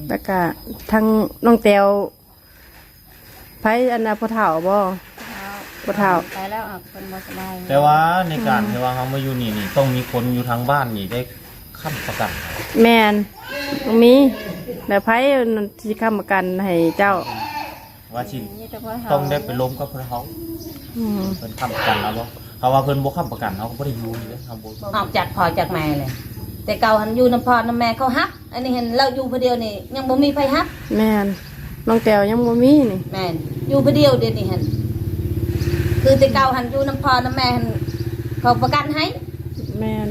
ແລ້ວກະທັງນ້ອງແຕ້ວ ໃຜອັນນ່າ ພໍ່ເຖົ້າບໍ່? ພໍ່ເຖົ້າ ໄປແລ້ວ ເພິ່ນບໍ່ສະບາຍ. ແຕ່ວ່າໃນການ ອືມ ທີ່ວ່າເຮົາມາຢູ່ນີ້ນີ້ ຕ້ອງມີຄົນຢູ່ທາງບ້ານນີ້ໄດ້ຄ້ຳປະກັນ. ແມ່ນ ຕ້ອງມີ ແລ້ວໃຜຊິຄ້ຳປະກັນໃຫ້ເຈົ້າ? ວ່າຊິ ມີແຕ່ພໍ່ເຖົ້າ ຕ້ອງໄດ້ໄປລົມກັບພໍ່ເຖົ້າ. ອືມ ເພິ່ນຄ້ຳປະກັນເອົາບໍ່? ເຮົາວ່າເພິ່ນບໍ່ຄ້ຳປະກັນ ເຮົາກໍບໍ່ໄດ້ຢູ່ນີ້ເດ້ ເຮົາບໍ່ ອອກຈາກພໍ່ຈາກແມ່ເລີຍ. ແຕ່ເກົ່າຫັ້ນຢູ່ນຳພໍ່ນຳແມ່ເຂົາຮັບ ອັນນີ້ຫັ້ນລາວຢູ່ຜູ້ດຽວນີ້ຍັງບໍ່ມີໃຜຮັບ. ແມ່ນ ນ້ອງແຕ້ວຍັງບໍ່ມີນີ້. ແມ່ນ ຢູ່ຜູ້ດຽວດຽວນີ້ຫັ້ນ ຄືແຕ່ເກົ່າຫັ້ນຢູ່ນຳພໍ່ນຳແມ່ຫັ້ນ ເຂົາປະກັນໃຫ້. ແມ່ນ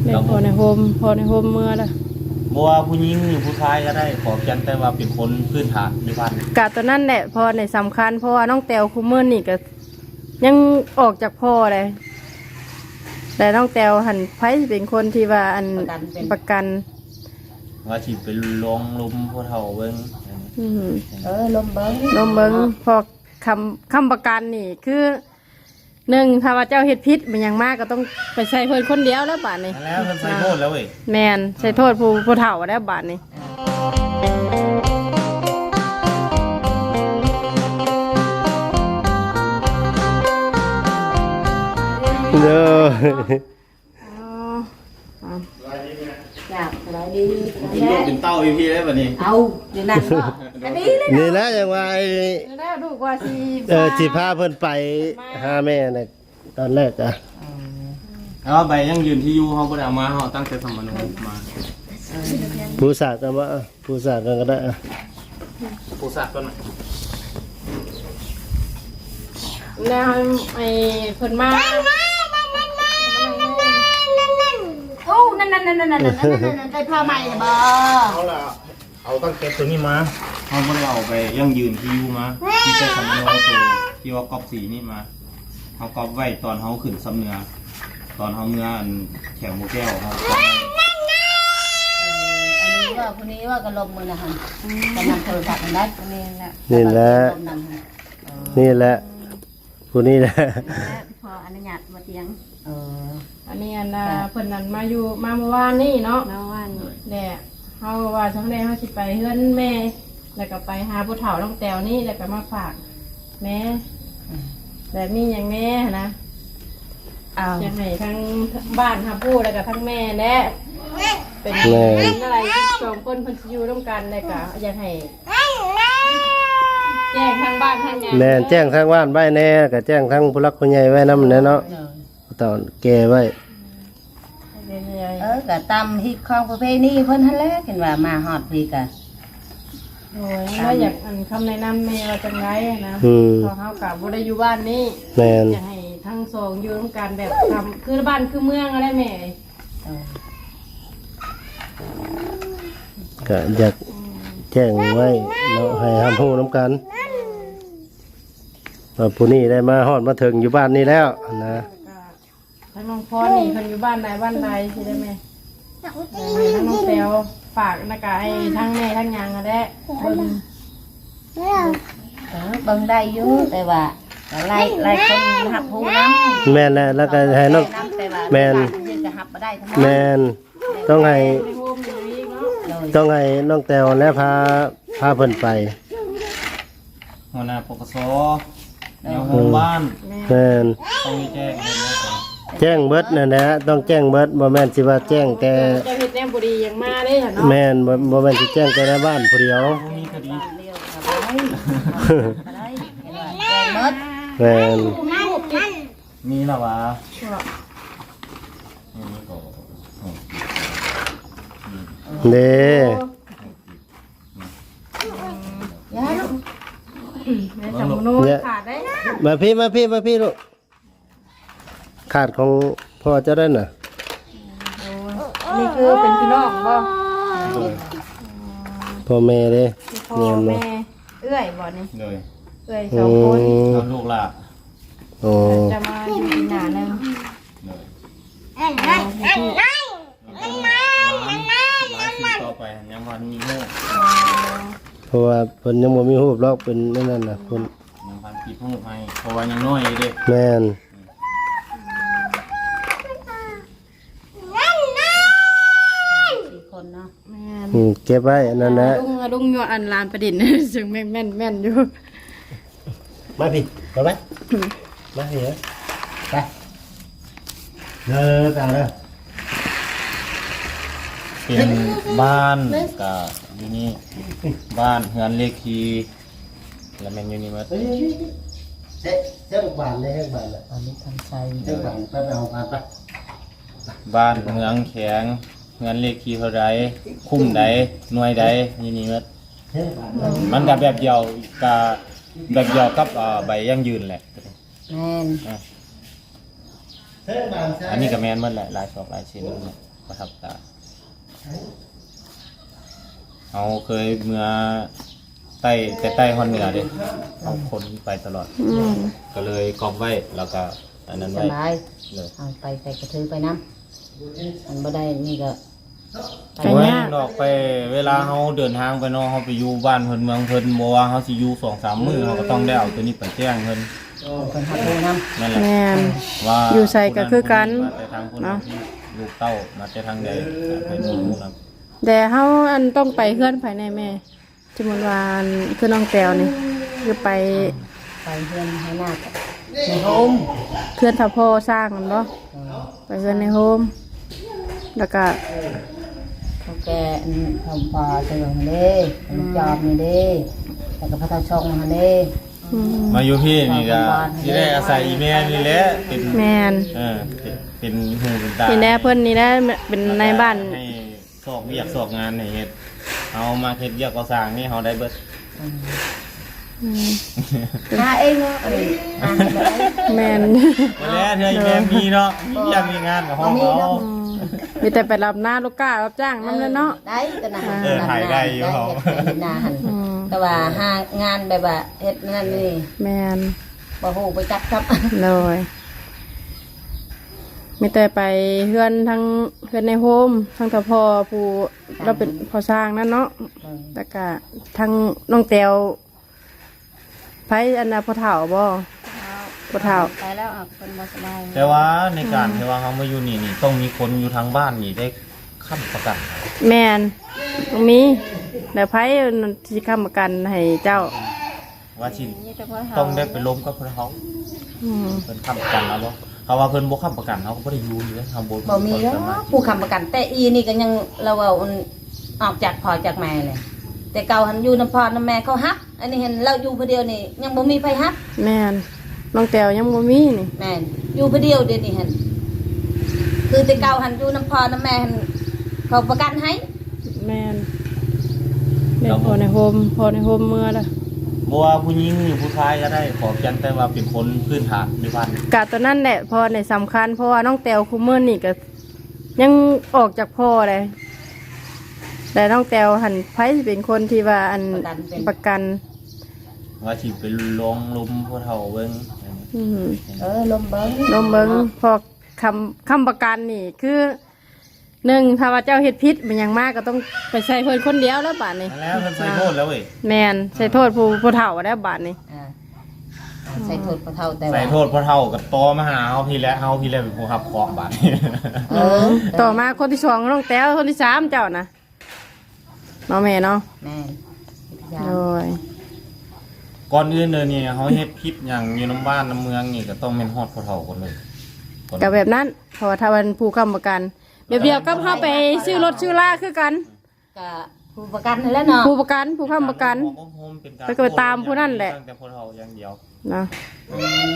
ແມ່ນ ພໍ່ໃນໂຮມ ພໍ່ໃນໂຮມເມືອລະ ບໍ່ວ່າຜູ້ຍິງຫຼືຜູ້ຊາຍກໍໄດ້ ຂໍພຽງແຕ່ວ່າເປັນຄົນພື້ນຖານໃນບ້ານ. ກະຕົວນັ້ນແຫຼະ ພໍ່ໃນສຳຄັນ ເພາະວ່ານ້ອງແຕ້ວຄູ່ມື້ນີ້ກໍ ຍັງອອກຈາກພໍ່ໄດ້ ແຕ່ນ້ອງແຕ້ວຫັ້ນ ໃຜຊິເປັນຄົນທີ່ວ່າອັນປະກັນເປັນ ປະກັນ ວ່າຊິໄປລອງລົມພໍ່ເຖົ້າເບິ່ງ. ອືມ ເອີ ລົມເບິ່ງ ລົມເບິ່ງ ເພາະຄ້ຳ ຄ້ຳປະກັນນີ້ຄື ໜຶ່ງ ຖ້າວ່າເຈົ້າເຮັດຜິດແມ່ນຫຍັງມາ ກໍຕ້ອງໄປໃສ່ເພິ່ນຄົນດຽວແລ້ວບາດນີ້. ນັ້ນແຫຼະ ເພິ່ນໃສ່ໂທດແລ້ວເວີຍ. ແມ່ນ ໃສ່ໂທດຜູ້ ຜູ້ເຖົ້າແລ້ວບາດນີ້. ເດີ ອໍ ຈ້າ ສະບາຍດີ ເປັນລູກເປັນເຕົ້າຢູ່ພີ້ເດ້ບັດນີ້. ເອົາ ຢູ່ນັ້ນບໍ? ກໍດີເລີຍ ນີ້ແຫຼະ ຈັ່ງວ່າໄອ້ ນີ້ແຫຼະ ລູກວ່າຊິ ເອີ ພາ ຊິພາເພິ່ນໄປ ມາ ຫາແມ່ນະ ຕອນແລກອະ ເອີ ເອົາໃບຢັ້ງຢືນທີ່ຢູ່ເຮົາບໍ່ໄດ້ເອົາມາ ເຮົາເອົາຕັ້ງແຕ່ສຳມະໂນມາ. ເອີ ຜູ້ສາກກໍວ່າ ຜູ້ສາກກໍໄດ້ອະ ຜູ້ສາກກ່ອນນະ. ແລ້ວໄອ້ເພິ່ນມາ ໂອ້ ນັ້ນໆໆໆໆ ໄດ້ຜ້າໃໝ່ແລ້ວບໍ? ເອົາລະ ເອົາຕັ້ງແຕ່ໂຕນີ້ມາ ເຮົາບໍ່ໄດ້ເອົາໃບຢັ້ງຢືນທີ່ຢູ່ມາ ມີແຕ່ສຳມະໂນໂຕທີ່ວ່າກອບສີນີ້ມາ ເຮົາກອບໄວ້ຕອນເຮົາຂຶ້ນຊຳເໜືອ ຕອນເຮົາເມືອອັນແຂວງບໍ່ແກ້ວ ເຮົາກອບໄວ້. ເອີ ອັນນີ້ວ່າ ຜູ້ນີ້ວ່າກໍລົມມື້ນະຫັ້ນ ອືມ ກໍນຳໂທລະສັບຫັ້ນໄດ໋ ນີ້ແຫຼະ ນີ້ແຫຼະ ລົມນຳຫັ້ນ. ເອີ ນີ້ແຫຼະ ຜູ້ນີ້ແຫຼະ ແລະ ຂໍອະນຸຍາດບໍ່ຕຽງ. ເອີ ອັນນີ້ອັນນ່າ ເພິ່ນນັ້ນມາຢູ່ ມາເມື່ອວານນີ້ເນາະ ມາວານນີ້ແຫຼະ. ເຮົາວ່າຊ່ວງແລກເຮົາຊິໄປເຮືອນແມ່ ແລ້ວກໍໄປຫາຜູ້ເຖົ້ານ້ອງແຕ້ວນີ້ ແລ້ວກໍມາຝາກແດ່ ອືມ ແລະ ມີຫຍັງແດ່ຫັ້ນນະ ເອົາ ຢາກໃຫ້ທາງບ້ານຮັບຮູ້ ແລ້ວກໍທາງແມ່ແດ່ ເປັນ ແມ່ນ ເປັນອາໄລ ສອງຄົນເພິ່ນຊິຢູ່ນຳກັນ ແລ້ວກໍຢາກໃຫ້ ແຈ້ງທາງບ້ານທາງຫຍັງ. ແມ່ນ ແຈ້ງທາງບ້ານໄວ້ແດ່ ກໍແຈ້ງທາງຜູ້ຫຼັກຜູ້ໃຫຍ່ໄວ້ນຳແດ່ເນາະ ເຖົ້າແກ່ໄວ້. ເອີ ກໍຕາມຮີດຄອງປະເພນີເພິ່ນຫັ້ນແຫຼະ ເຫັນວ່າມາຮອດພີ້ກໍ ໂດຍ ແລ້ວຢາກອັນຄຳແນະນຳແມ່ວ່າຈັ່ງໃດນະ ອືມ ເພາະເຮົາກໍບໍ່ໄດ້ຢູ່ບ້ານນີ້. ແມ່ນ ຢາກໃຫ້ທັງສອງຢູ່ນຳກັນແບບ ຄືບ້ານຄືເມືອງຫັ້ນແຫຼະແມ່. ເອີ ກະຢາກ ອືມ ແຈ້ງໄວ້ເນາະ ໃຫ້ຮັບຮູ້ນຳກັນ ວ່າຜູ້ນີ້ໄດ້ມາຮອດມາເຖິງຢູ່ບ້ານນີ້ແລ້ວນະ. ທາງນ້ອງພອນນີ້ເພິ່ນຢູ່ບ້ານໃດບ້ານໃດຊິໄດ້ແມ່ ໃຫ້ທາງນ້ອງແຕ້ວຝາກນະກະ ໃຫ້ທາງແມ່ທາງຫຍັງຫັ້ນແຫຼະເບິ່ງ. ເອີ ເບິ່ງໄດ້ຢູ່ ແຕ່ວ່າຫຼາຍ ຫຼາຍຄົນຮັບຮູ້ນຳ. ແມ່ນແຫຼະ ແລ້ວກໍໃຫ້ນ້ອງ ແຕ່ ແມ່ນ ແຕ່ວ່າ ແມ່ນ ຕ້ອງໃຫ້ ໃນໂຮມນີ້ເນາະ ໂດຍ ຕ້ອງໃຫ້ນ້ອງແຕ້ວແລະພາ ພາເພິ່ນໄປ ຫົວໜ້າ ປກສ ແນວໂຮມບ້ານ ແມ່ນ ຕ້ອງມີແຈ້ງ ແຈ້ງເບິດນັ້ນແຫຼະ ຕ້ອງແຈ້ງເບິດ ບໍ່ແມ່ນຊິວ່າແຈ້ງແຕ່ ເຈົ້າເຮັດແນວບໍ່ດີຫຍັງມາເດ້ເນາະ. ແມ່ນ ບໍ່ ບໍ່ແມ່ນຊິແຈ້ງແຕ່ໃນບ້ານຜູ້ດຽວ ບໍ່ມີຄະດີ ແມ່ນ ມີລະຫວາ ເດ້ ຢ່າລູກ ແມ່ຈຳໂນດ ຂາດໄດ້ ມາພີ້ ມາພີ້ ມາພີ້ລູກ ຂາດຂອງພໍ່ເຈົ້າໄດ້ນະ. ໂອ້ຍ ນີ້ຄືເປັນພີ່ນ້ອງບໍ່? ໂດຍ ພໍ່ແມ່ເດ້ ພໍ່ແມ່ ເອື້ອຍບໍ່ນີ້? ໂດຍ ເອື້ອຍສອງຄົນ ອືມ ເອົາລູກຫຼ້າ ໂອ້ ຈະມາຢູ່ອີກໜ້າໜຶ່ງ ໂດຍ ເອີ ຫຼາຍ ຫຼາຍ ຫຼາຍ ຫຼາຍ ຫຼາຍ ຫຼາຍ ຫຼາຍ ຕໍ່ໄປຍັງບໍ່ມີລູກ ເພາະວ່າເພິ່ນຍັງບໍ່ມີຮູບດອກ ເປັນນັ້ນນະ ເພິ່ນຍັງບໍ່ທັນຕິດຮູບໃຫ້ ເພາະວ່າຍັງນ້ອຍຢູ່ເດ້ ແມ່ນ ສີ່ຄົນເນາະ ແມ່ນ ອືມ ເກັບໄວ້ອັນນັ້ນແຫຼະ ລຸງ ລຸງຢູ່ອັນລານປະດິນ ເຊິ່ງແມ່ນ ແມ່ນ ແມ່ນຢູ່. ມາພີ້ ມາໄປ ມາພີ້ເອີຍ ໄປ ເດີ ໄປເດີ. ເປັນບ້ານກະຢູ່ນີ້ ບ້ານເຮືອນເລກທີ ລະແມ່ນຢູ່ນີ້ໝົດ. ເອີ ເຊ ເຊບານເດ້ ເຊບານນະ ອັນນີ້ທາງໄຊ ເຊບານ ໄປ ໄປເອົາບານໄປ. ບ້ານເມືອງແຂງ ເຮືອນເລກທີເທົ່າໃດ ຄຸ້ມໃດ ໜ່ວຍໃດ ຢູ່ນີ້ໝົດ. ມັນກະແບບດຽວ ກະແບບດຽວກັບ ເອີ ໃບຢັ້ງຢືນແຫຼະ. ແມ່ນ ອ່າ ອັນນີ້ກະແມ່ນໝົດແຫຼະ ລາຍຊອກລາຍເຊັນປະທັບຕາ. ເຮົາເຄີຍເມືອໃຕ້ ແຕ່ໃຕ້ຮອດເໜືອເດ້ ເຮົາຂົນໄປຕະຫຼອດ ອືມ ກະເລີຍກອບໄວ້ ແລ້ວກະອັນນັ້ນໄວ້ ສະບາຍ ເລີຍ ເອົາໄປໃສ່ກະຖືໄປນຳ. ມັນບໍ່ໄດ້ນີ້ກະ ກະຍາກ ໂອ້ຍ ດອກໄປ ເວລາເຮົາເດີນທາງໄປເນາະ ເຮົາໄປຢູ່ບ້ານເພິ່ນເມືອງເພິ່ນ ບໍ່ວ່າເຮົາຊິຢູ່ສອງສາມມື້ ເຮົາກະຕ້ອງໄດ້ເອົາໂຕນີ້ໄປແຈ້ງເພິ່ນ ເພິ່ນຮັບຮູ້ນຳ. ນັ້ນແຫຼະ ແມ່ນ ວ່າຢູ່ໃສກະຄືກັນ ມາແຕ່ທາງພຸ້ນ ເນາະ ລູກເຕົ້າມາແຕ່ທາງໃດ ເພິ່ນຮູ້ນຳ. ແຕ່ເຮົາ ອັນ ຕ້ອງໄປເຮືອນໃຜແດ່ແມ່? ສົມມຸດວ່າ ອັນ ຄືນ້ອງແຕວນີ້ ຄືໄປ ໄປເຮືອນໃຫ້ນາກ ໃນໂຮມ ເຮືອນຖ້າພໍ່ສ້າງຫັ້ນບໍ່? ເອີ ໄປເຮືອນໃນໂຮມ ແລ້ວກະ ເຖົ້າແກ່ ອັນ ເຖົ້າປ່າເຕີງຫັ້ນເດ້ ອືມ ລູກຈອມນີ້ເດ້ ແລ້ວກະພໍ່ເຖົ້າຊ່ອງຫັ້ນເດ້. ອືມ ມາຢູ່ພີ້ນີ້ກະຊິໄດ້ອາໄສອີ່ແມ່ນີ້ແຫຼະ ເປັນ ແມ່ນ ເອີ ເປັນ ເປັນຫູເປັນຕາ ນີ້ແຫຼະ ເພິ່ນນີ້ແຫຼະ ເປັນນາຍບ້ານ ໃຫ້ ຊອກວຽກຊອກງານໃຫ້ເຮັດ ເຮົາມາເຮັດວຽກກໍ່ສ້າງນີ້ ເຮົາໄດ້ເບິດ. ອືມ ອືມ ຫາເອງເນາະ ອັນນີ້ຫາເອງບໍ່ໄດ້. ແມ່ນ ບໍ່ແລ້ວ ເທື່ອອີແມ່ມີເນາະ ມີວຽກມີງານກະຮ້ອງເອົາ. ອືມ ມີແຕ່ໄປຮັບໜ້າລູກຄ້າຮັບຈ້າງນຳແຫຼະເນາະ. ເອີ ໄດ້ແຕ່ນະ ເອີ ໄດ້ຢູ່ ໄດ້ເຮັດໄຮ່ເຮັດນາຫັ້ນ ອືມ ແຕ່ວ່າຫາງານແບບວ່າເຮັດນັ້ນນີ້ ແມ່ນ ບໍ່ຮູ້ບໍ່ຈັກຊ້ຳ. ໂດຍ ມີແຕ່ໄປເຮືອນທາງ ເຮືອນໃນໂຮມ ທາງເຖົ້າພໍ່ຜູ້ ລາວເປັນພໍ່ຊ່າງນັ້ນເນາະ ເອີ ແລ້ວກະທາງນ້ອງແຕວ ໃຜ ອັນນ່າ ພໍ່ເຖົ້າບໍ່? ພໍ່ເຖົ້າ ພໍ່ເຖົ້າໄປແລ້ວ ເພິ່ນບໍ່ສະບາຍ. ແຕ່ວ່າໃນການ ອືມ ທີ່ວ່າເຮົາມາຢູ່ນີ້ນີ້ ຕ້ອງມີຄົນຢູ່ທາງບ້ານນີ້ໄດ້ຄ້ຳປະກັນ. ແມ່ນ ຕ້ອງມີ ແລ້ວໃຜ ອັນ ຊິຄ້ຳປະກັນໃຫ້ເຈົ້າ? ວ່າຊິ ມີແຕ່ພໍ່ເຖົ້າ ຕ້ອງໄດ້ໄປລົມກັບເພິ່ນເຮົາ. ອືມ ເພິ່ນຄ້ຳປະກັນເອົາບໍ່? ເຮົາວ່າເພິ່ນບໍ່ຄ້ຳປະກັນ ເຮົາກະບໍ່ໄດ້ຢູ່ເລີຍ ເຮົາບໍ່ ບໍ່ມີດອກຜູ້ຄ້ຳປະກັນ. ແຕ່ອີ່ນີ້ກະຍັງລາວເວົ້າ ອອກຈາກພໍ່ຈາກແມ່ແຫຼະ ແຕ່ເກົ່າຫັ້ນຢູ່ນຳພໍ່ນຳແມ່ເຂົາຮັບ ອັນນີ້ຫັ້ນລາວຢູ່ຜູ້ດຽວນີ້ ຍັງບໍ່ມີໃຜຮັບ. ແມ່ນ ນ້ອງແຕວຍັງບໍ່ມີນີ້. ແມ່ນ ຢູ່ຜູ້ດຽວດຽວນີ້ຫັ້ນ ຄືແຕ່ເກົ່າຫັ້ນຢູ່ນຳພໍ່ນຳແມ່ຫັ້ນ ເຂົາປະກັນໃຫ້. ແມ່ນ ແມ່ນ ພໍ່ໃນໂຮມ ພໍ່ໃນໂຮມເມືອລະ ບໍ່ວ່າຜູ້ຍິງຫຼືຜູ້ຊາຍກະໄດ້ ຂໍພຽງແຕ່ວ່າເປັນຄົນພື້ນຖານໃນບ້ານ. ກະໂຕນັ້ນແຫຼະ ພໍ່ໃນສຳຄັນ ເພາະວ່ານ້ອງແຕວຄູ່ມື້ນີ້ກະຍັງອອກຈາກພໍ່ໄດ໋ ແລະ ນ້ອງແຕວຫັ້ນ ໃຜຊິເປັນຄົນທີ່ວ່າ ອັນ ປະກັນ ປະກັນ ວ່າຊິໄປລອງລົມພໍ່ເຖົ້າເບິ່ງ. ອືມ ເອີ ລົມເບິ່ງ ລົມເບິ່ງ ເພາະ ຄ້ຳ ຄ້ຳປະກັນນີ້ຄື ໜຶ່ງ ຖ້າວ່າເຈົ້າເຮັດຜິດແມ່ນຫຍັງມາ ກະຕ້ອງໄປໃສ່ເພິ່ນຄົນດຽວແລ້ວບາດນີ້. ນັ້ນແຫຼະ ເພິ່ນໃສ່ໂທດແລ້ວເວີຍ. ແມ່ນ ໃສ່ໂທດຜູ້ ຜູ້ເຖົ້າແລ້ວບາດນີ້. ອ່າ ໃສ່ໂທດພໍ່ເຖົ້າ ແຕ່ວ່າໃສ່ໂທດພໍ່ເຖົ້າກະຕໍ່ມາຫາເຮົາພີ້ແຫຼະ ເຮົາພີ້ແຫຼະເປັນຜູ້ຮັບເຄາະບາດນີ້. ເອີ ຕໍ່ມາຄົນທີສອງນ້ອງແຕວ ຄົນທີສາມເຈົ້ານະ ເນາະແມ່ເນາະ. ແມ່ນ ໂດຍ ກ່ອນອື່ນເລີຍນີ້ ເຮົາເຮັດຜິດຫຍັງຢູ່ນຳບ້ານນຳເມືອງນີ້ ກະຕ້ອງແມ່ນຮອດພໍ່ເຖົ້າກ່ອນເລີຍ ກະແບບນັ້ນ ເພາະວ່າຖ້າວ່າຜູ້ຄ້ຳປະກັນ ແບບດຽວກັບເຮົາໄປຊື້ລົດຊື້ລາຄືກັນ ກະຜູ້ປະກັນຫັ້ນແຫຼະເນາະ ຜູ້ປະກັນ ຜູ້ຄ້ຳປະກັນ ເພິ່ນກະໄປຕາມຜູ້ນັ້ນແຫຼະ ຕັ້ງແຕ່ພໍ່ເຖົ້າຢ່າງດຽວ. ນະ ອືມ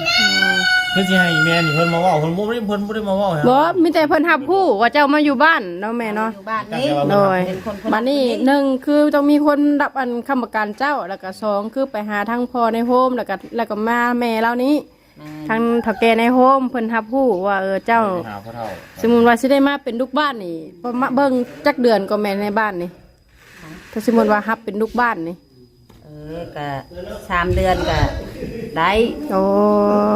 ຄືຊິໃຫ້ແມ່ນີ້ເພິ່ນມາເວົ້າ ເພິ່ນບໍ່ໄດ້ ເພິ່ນບໍ່ໄດ້ມາເວົ້າ. ບໍ່ ມີແຕ່ເພິ່ນຮັບຮູ້ວ່າເຈົ້າມາຢູ່ບ້ານເນາະແມ່ເນາະ. ຢູ່ບ້ານນີ້ ໂດຍ ເປັນຄົນ ບາດນີ້ ໜຶ່ງ ຄືຕ້ອງມີຄົນຮັບ ອັນ ຄ້ຳປະກັນເຈົ້າ ແລ້ວກະ ສອງ ຄືໄປຫາທາງພໍ່ໃນໂຮມ ແລ້ວກະ ແລ້ວກະມາແມ່ລາວນີ້. ແມ່ນ ທາງເຖົ້າແກ່ໃນໂຮມເພິ່ນຮັບຮູ້ວ່າ ເອີ ເຈົ້າ ໄປຫາພໍ່ເຖົ້າ ສົມມຸດວ່າຊິໄດ້ມາເປັນລູກບ້ານນີ້ ມາເບິ່ງຈັກເດືອນກະແມ່ນໃນບ້ານນີ້ ຖ້າສົມມຸດວ່າຮັບເປັນລູກບ້ານນີ້. ເອີ ກະສາມເດືອນກະໄດ້. ໂອ້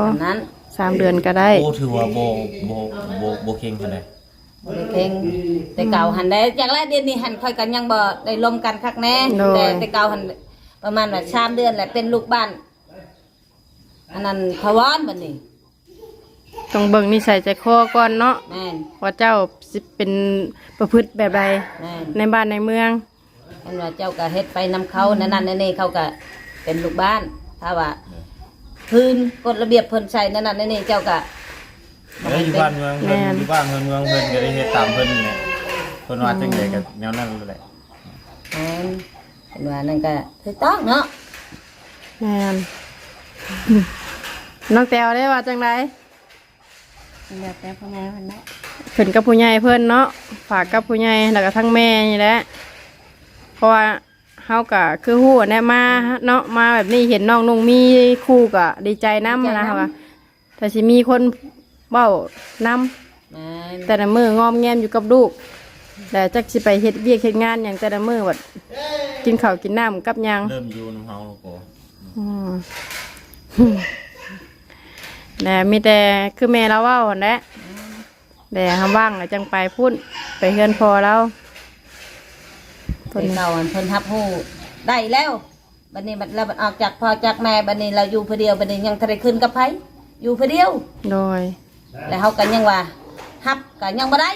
ສຳນັ້ນ ສາມເດືອນກະໄດ້. ໂອ້ ຖືວ່າບໍ່ ບໍ່ ບໍ່ ບໍ່ເຄັ່ງປານໃດ. ບໍ່ໄດ້ເຄັ່ງ ແຕ່ເກົ່າຫັ້ນໄດ້ ຈັ່ງແລະ ດຽວນີ້ຫັ້ນຂ້ອຍກະຍັງບໍ່ໄດ້ລົມກັນຄັກແນ່. ໂດຍ ແຕ່ ແຕ່ເກົ່າຫັ້ນປະມານວ່າສາມເດືອນແຫຼະ ເປັນລູກບ້ານ ອັນນັ້ນຖາວອນ ບາດນີ້ ຕ້ອງເບິ່ງນິໄສໃຈຄໍກ່ອນເນາະ. ແມ່ນ ວ່າເຈົ້າຊິເປັນປະພຶດແບບໃດ. ແມ່ນ ໃນບ້ານໃນເມືອງ. ແມ່ນວ່າເຈົ້າກໍເຮັດໄປນຳເຂົາ ອືມ ນັ້ນໆ ແນວນີ້ ເຂົາກໍເປັນລູກບ້ານ. ຖ້າວ່າ ເອີ ພື້ນກົດລະບຽບເພິ່ນໃສ່ນັ້ນໆ ແນວນີ້ ເຈົ້າກໍ ເອີ ບໍ່ໃຫ້ ຢູ່ ເປັນ ບ້ານເມືອງເພິ່ນ ແມ່ນ ຢູ່ບ້ານເຮືອນເມືອງເພິ່ນກໍໄດ້ເຮັດຕາມເພິ່ນນີ້ແຫຼະ. ເພິ່ນວ່າ ອືມ ຈັ່ງໃດກໍແນວນັ້ນແຫຼະ. ແມ່ນ ເພິ່ນວ່ານັ້ນກໍຖືກຕ້ອງເນາະ. ແມ່ນ. ນ້ອງແຕວເດ້ວ່າຈັ່ງໃດ? ແລ້ວແຕ່ຜູ້ໃຫຍ່ເພິ່ນແຫຼະ ຂຶ້ນກັບຜູ້ໃຫຍ່ເພິ່ນເນາະ ຝາກກັບຜູ້ໃຫຍ່ ແລ້ວກໍທັງແມ່ນີ້ແຫຼະ. ເພາະວ່າເຮົາກໍຄືຮູ້ແຫຼະ ມາເນາະ ມາແບບນີ້ເຫັນນ້ອງນຸ່ງມີຄູ່ກໍດີໃຈນຳ ດີໃຈນຳ ຫັ້ນນະ ເຮົາກໍ ແຕ່ຊິມີຄົນເວົ້ານຳ ແມ່ນ ແຕ່ລະມື້ງອມແງມຢູ່ກັບລູກ ແລ້ວຈັກຊິໄປເຮັດວຽກເຮັດງານຫຍັງ ແຕ່ລະມື້ບັດກິນເຂົ້າກິນນ້ຳກັບຫຍັງ ເລີ່ມຢູ່ນຳເຮົາແລ້ວກໍ ອືມ ແລະມີແຕ່ຄືແມ່ລາວເວົ້າຫັ້ນແຫຼະ ແລະຫາວ່າງແລ້ວຈັ່ງໄປພຸ້ນ ໄປເຮືອນພໍ່ລາວ. ແຕ່ເກົ່າຫັ້ນເພິ່ນຮັບຮູ້ໄດ້ແລ້ວ ບັດນີ້ບັດລາວບັດອອກຈາກພໍ່ຈາກແມ່ ບັດນີ້ລາວຢູ່ຜູ້ດຽວ ບັດນີ້ຍັງທັນໄດ້ຂຶ້ນກັບໃຜ ຢູ່ຜູ້ດຽວ. ໂດຍ ແລ້ວເຮົາກໍຍັງວ່າຮັບກໍຍັງບໍ່ໄດ້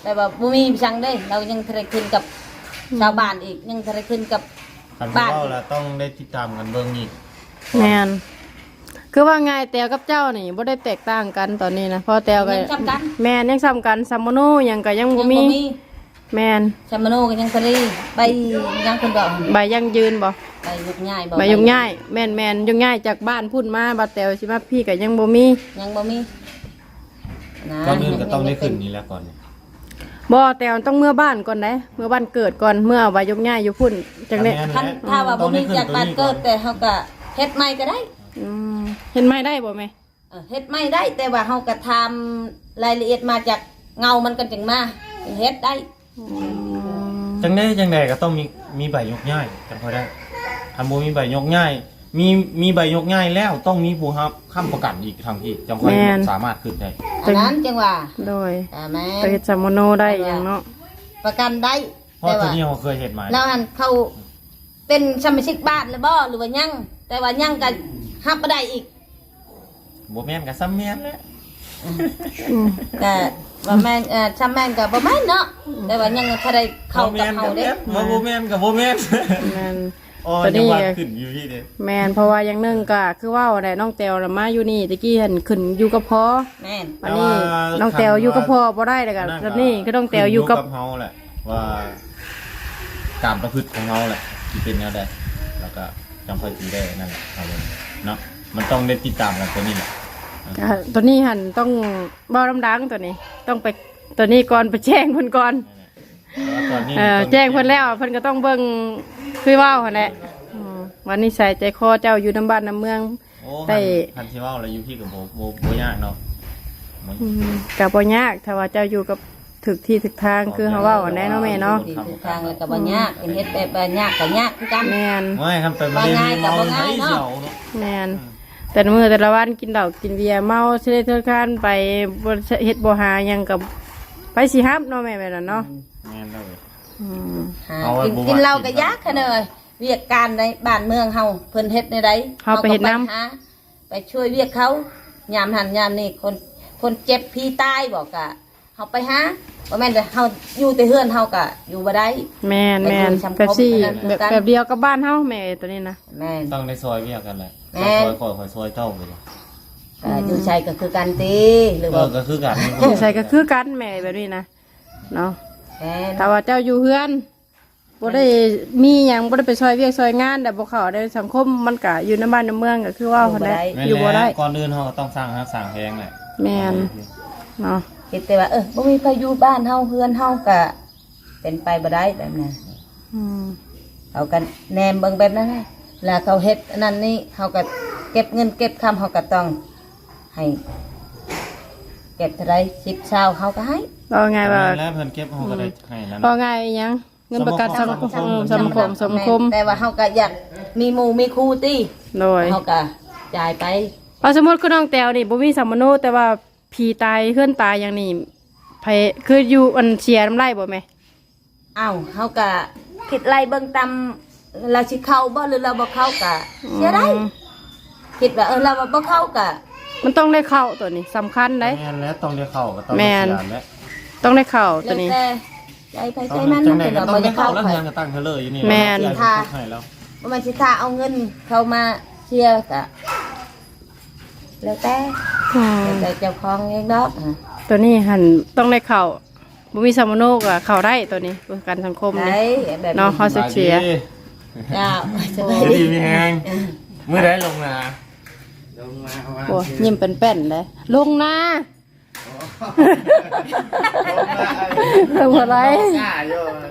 ແບບວ່າບໍ່ມີສັງເດ້ ລາວຍັງທັນໄດ້ຂຶ້ນກັບ ອືມ ຊາວບ້ານອີກ ຍັງທັນໄດ້ຂຶ້ນກັບ ຄັນຊິ ບ້ານ ເວົ້າແລ້ວຕ້ອງໄດ້ຕິດຕາມກັນເບິ່ງອີກ. ແມ່ນ ຄືວ່າງ່າຍແຕວກັບເຈົ້ານີ້ບໍ່ໄດ້ແຕກຕ່າງກັນຕອນນີ້ນະ ເພາະແຕວກໍຍັງສ່ຳກັນ ແມ່ນ ຍັງສ່ຳກັນ ສຳມະໂນຫຍັງກໍຍັງບໍ່ມີ ຍັງບໍ່ມີ. ແມ່ນ ສຳມະໂນກໍຍັງທັນໄດ້ໃບຫຍັງເພິ່ນບອກ ໃບຢັ້ງຢືນບໍ່ ໃບຍົກຍ້າຍບໍ່ ໃບຍົກຍ້າຍ ໃບ ແມ່ນໆ ຍົກຍ້າຍຈາກບ້ານພຸ້ນມາ ບາດແຕວຊິມາພີ້ກໍຍັງບໍ່ມີ ຍັງບໍ່ມີນະ. ກ່ອນອື່ນກໍຕ້ອງໄດ້ຂຶ້ນນີ້ແຫຼະກ່ອນ. ບໍ່ ແຕ່ຕ້ອງເມືອບ້ານກ່ອນເດ້ ເມືອບ້ານເກີດກ່ອນ ເມືອເອົາໃບຍົກຍ້າຍຢູ່ພຸ້ນ ຈັ່ງໄດ້ ແມ່ນແຫຼະ ຄັນຖ້າວ່າບໍ່ມີຈາກບ້ານເກີດ ຕ້ອງໄດ້ຂຶ້ນໂຕນີ້ກ່ອນ ແຕ່ເຮົາກໍເຮັດໃໝ່ກໍໄດ້. ອືມ ເຮັດໃໝ່ໄດ້ບໍ່ແມ່? ເອີ ເຮັດໃໝ່ໄດ້ ແຕ່ວ່າເຮົາກໍຖາມລາຍລະອຽດມາຈາກເງົາມັນກ່ອນຈຶ່ງມາ ຈຶ່ງເຮັດໄດ້. ອືມ ຈັ່ງໃດຈັ່ງໃດກໍຕ້ອງມີ ມີໃບຍົກຍ້າຍຈັ່ງຄ່ອຍໄດ້. ຄັນບໍ່ມີໃບຍົກຍ້າຍ ມີ ມີໃບຍົກຍ້າຍແລ້ວຕ້ອງມີຜູ້ຮັບຄ້ຳປະກັນອີກທັງທີ່ ຈັ່ງຄ່ອຍ ແມ່ນ ສາມາດຂຶ້ນໄດ້. ອັນນັ້ນຈັ່ງວ່າ ໂດຍ ອ່າ ແມ່ນ ໄປເຮັດສຳມະໂນໄດ້ຫຍັງເນາະ ປະກັນໄດ້. ເພາະ ແຕ່ວ່າ ໂຕນີ້ເຮົາເຄີຍເຮັດມາ ແລ້ວຫັ້ນເຂົາເປັນສະມາຊິກບ້ານແລ້ວບໍ່ ຫຼືວ່າຍັງ? ແຕ່ວ່າຍັງກໍຮັບບໍ່ໄດ້ອີກ. ບໍ່ແມ່ນກໍສ່ຳແມ່ນແຫຼະ. ອືມ ກໍບໍ່ແມ່ນ ເອີ ສ່ຳແມ່ນກໍບໍ່ແມ່ນເນາະ ແຕ່ວ່າຍັງບໍ່ໄດ້ເຂົ້າກັບເຮົາເດ້. ບໍ່ແມ່ນກໍບໍ່ແມ່ນ. ແມ່ນ ອໍ ໂຕນີ້ ຍັງວ່າຂຶ້ນຢູ່ພີ້ເດ້. ແມ່ນ ເພາະວ່າຢ່າງໜຶ່ງກໍຄືເວົ້າແຫຼະ ນ້ອງແຕວນະມາຢູ່ນີ້ ແຕ່ກີ້ຫັ້ນຂຶ້ນຢູ່ກັບພໍ່. ແມ່ນ ອັນນີ້ ແຕ່ວ່ານ້ອງແຕວຢູ່ກັບພໍ່ບໍ່ໄດ້ ແລ້ວກໍ ອັນນັ້ນ ໂຕນີ້ກໍ ຄືນ້ອງແຕວຢູ່ກັບ ຢູ່ກັບເຮົາແຫຼະ ວ່າການປະພຶດຂອງເຮົາແຫຼະ ຊິເປັນແນວໃດ ແລ້ວກໍຈັ່ງຄ່ອຍຊິໄດ້ນັ້ນແຫຼະ ເອົາເບິ່ງເນາະ. ມັນຕ້ອງໄດ້ຕິດຕາມກັນໂຕນີ້ແຫຼະ. ອ່າ ໂຕນີ້ຫັ້ນຕ້ອງເວົ້ານຳດັງ ໂຕນີ້ຕ້ອງໄປ ໂຕນີ້ກ່ອນ ໄປແຈ້ງເພິ່ນກ່ອນ. ແມ່ນແຫຼະ ແຕ່ວ່າຕອນນີ້ ເອີ ຕ້ອງ ແຈ້ງເພິ່ນແລ້ວ ເພິ່ນກໍຕ້ອງເບິ່ງຄືເວົ້າຫັ້ນແຫຼະ. ອືມ ວ່ານິໄສໃຈຄໍເຈົ້າຢູ່ນຳບ້ານນຳເມືອງ ໂອ້ ໄດ້ ຄັນ ຄັນຊິເວົ້າແລ້ວຢູ່ພີ້ກໍບໍ່ ບໍ່ ບໍ່ຍາກເນາະ. ມັນ ອືມ ກໍບໍ່ຍາກ ຖ້າວ່າເຈົ້າຢູ່ກັບຖືກທີ່ຖືກທາງ ຄືເຮົາເວົ້າຫັ້ນແຫຼະເນາະແມ່ເນາະ. ຖືກທີ່ຖືກທາງແລ້ວກໍບໍ່ຍາກ ເປັນເຮັດແບບວ່າຍາກກໍຍາກຄືກັນ. ແມ່ນ ໂອ້ຍ ຄັນໄປບໍ່ໄດ້ເມົາໃຜຊິເອົາເນາະ. ແມ່ນ ອືມ ແຕ່ລະມື້ແຕ່ລະວັນກິນເຫຼົ້າກິນເບຍ ເມົາເສຍເທືອຄານໄປ ບໍ່ເຮັດບໍ່ຫາຫຍັງກໍໃຜຊິຮັບເນາະແມ່ ແບບນັ້ນເນາະ. ແມ່ນແລ້ວ ອືມ ຫາ ເຮົາ ກິນ ບໍ່ ກິນເຫຼົ້າກໍຢາກ ກິນເຫຼົ້າ ຂະເນີຍ ວຽກການໃນບ້ານເມືອງເຮົາ ເພິ່ນເຮັດແນວໃດ ເຮົາໄປເຮັດນຳ ເຮົາກໍໄປຫາ ໄປຊ່ວຍວຽກເຂົາ ຍາມຫັ້ນຍາມນີ້ ຄົນ ຄົນເຈັບຜີຕາຍບໍ ກະເຮົາໄປຫາ ບໍ່ແມ່ນແຕ່ເຮົາຢູ່ແຕ່ເຮືອນເຮົາກະຢູ່ບໍ່ໄດ້. ແມ່ນໆ ແບບ ແບບດຽວກັບບ້ານເຮົາແມ່ ໂຕນີ້ນະ. ແມ່ນ ຕ້ອງໄດ້ຊ່ອຍວຽກກັນແຫຼະ. ແມ່ນ ເຈົ້າຊ່ອຍຂ້ອຍ ຂ້ອຍຊ່ອຍເຈົ້າໄປເລີຍ. ກະຢູ່ໃສກໍຄືກັນຕິ ຫຼືວ່າ ເອີ ກໍຄືກັນ ຢູ່ໃສກໍຄືກັນແມ່ ແບບນີ້ນະເນາະ. ແມ່ນ ຖ້າວ່າເຈົ້າຢູ່ເຮືອນ ບໍ່ໄດ້ມີຫຍັງ ບໍ່ໄດ້ໄປຊ່ອຍວຽກຊ່ອຍງານ ແລ້ວບໍ່ເຂົ້າໃນສັງຄົມ ມັນກະຢູ່ໃນບ້ານໃນເມືອງ ກໍຄືເວົ້າຫັ້ນແຫຼະ ຢູ່ບໍ່ໄດ້ ຢູ່ບໍ່ໄດ້. ກ່ອນອື່ນເຮົາກໍຕ້ອງສ້າງຮັກສ້າງແພງແຫຼະ ແມ່ນເນາະ. ຄິດແຕ່ວ່າ ເອີ ບໍ່ມີໃຜຢູ່ບ້ານເຮົາ ເຮືອນເຮົາ ກະເປັນໄປບໍ່ໄດ້ແບບນັ້ນ. ອືມ ເຮົາກໍແນມເບິ່ງແບບນັ້ນແຫຼະ ແລ້ວເຂົາເຮັດອັນນັ້ນນີ້ ເຮົາກໍເກັບເງິນເກັບຄຳ ເຮົາກໍຕ້ອງໃຫ້ ເກັບເທົ່າໃດ ສິບ ຊາວ ເຮົາກໍໃຫ້. ເວົ້າງ່າຍວ່າ ແລ້ວເພິ່ນເກັບເຮົາກໍໄດ້ໃຫ້ນັ້ນ ເວົ້າງ່າຍອີຫຍັງ ເງິນປະກັນສັງຄົມ ເອີ ສຳມະຄົມ ແມ່ນ ແຕ່ວ່າເຮົາກໍຢາກມີໝູ່ມີຄູ່ຕິ ໂດຍ ເຮົາກໍຈ່າຍໄປ. ວ່າສົມມຸດຄືນ້ອງແຕວນີ້ບໍ່ມີສຳມະໂນ ແຕ່ວ່າຜີຕາຍເຮືອນຕາຍຫຍັງນີ້ ໃຜ ຄືຢູ່ອັນເສຍນຳໄດ້ບໍ່ແມ່? ອ້າວ ເຮົາກໍຄິດໄລ່ເບິ່ງຕາມ ລາວຊິເຂົ້າບໍ່ ຫຼືລາວບໍ່ເຂົ້າ ກໍເສຍໄດ້. ອືມ ຄິດວ່າ ເອີ ລາວວ່າບໍ່ເຂົ້າ ກໍ ມັນຕ້ອງໄດ້ເຂົ້າ ໂຕນີ້ສຳຄັນໄດ໋. ແມ່ນແລ້ວ ຕ້ອງໄດ້ເຂົ້າ ກໍຕ້ອງໄດ້ ແມ່ນ ເສຍແຫຼະ ຕ້ອງໄດ້ເຂົ້າໂຕນີ້ ແລ້ວແຕ່ ໃຈໃຜໃຈມັນ ຈັ່ງໃດກໍຕ້ອງໄດ້ເຂົ້າແລ້ວ ເຮືອນກໍຕັ້ງເທື່ອເລີຍຢູ່ນີ້ ແມ່ນ ຊິຖ້າ ໃຫ້ແລ້ວ ບໍ່ແມ່ນຊິຖ້າເອົາເງິນເຂົາມາເຊຍ ກໍແລ້ວແຕ່ ອືມ ແລ້ວແຕ່ເຈົ້າຂອງເອງດອກ. ຕົວນີ້ຫັ້ນຕ້ອງໄດ້ເຂົ້າ ບໍ່ມີສຳມະໂນກໍເຂົ້າໄດ້ຕົວນີ້ ປະກັນສັງຄົມນີ້ ໄດ້ແບບ ເນາະ ເຮົາເສຍ ສະບາຍດີ ເຈົ້າ ສະບາຍດີ ຢູ່ດີມີແຮງ ມື້ໃດລົງນາ ໂອ້ຍ ຍິ້ມແປ້ນໆເດ້ ລົງນາ ລົງນາ ເອີ ມື້ໃດ ລົງນາຢູ່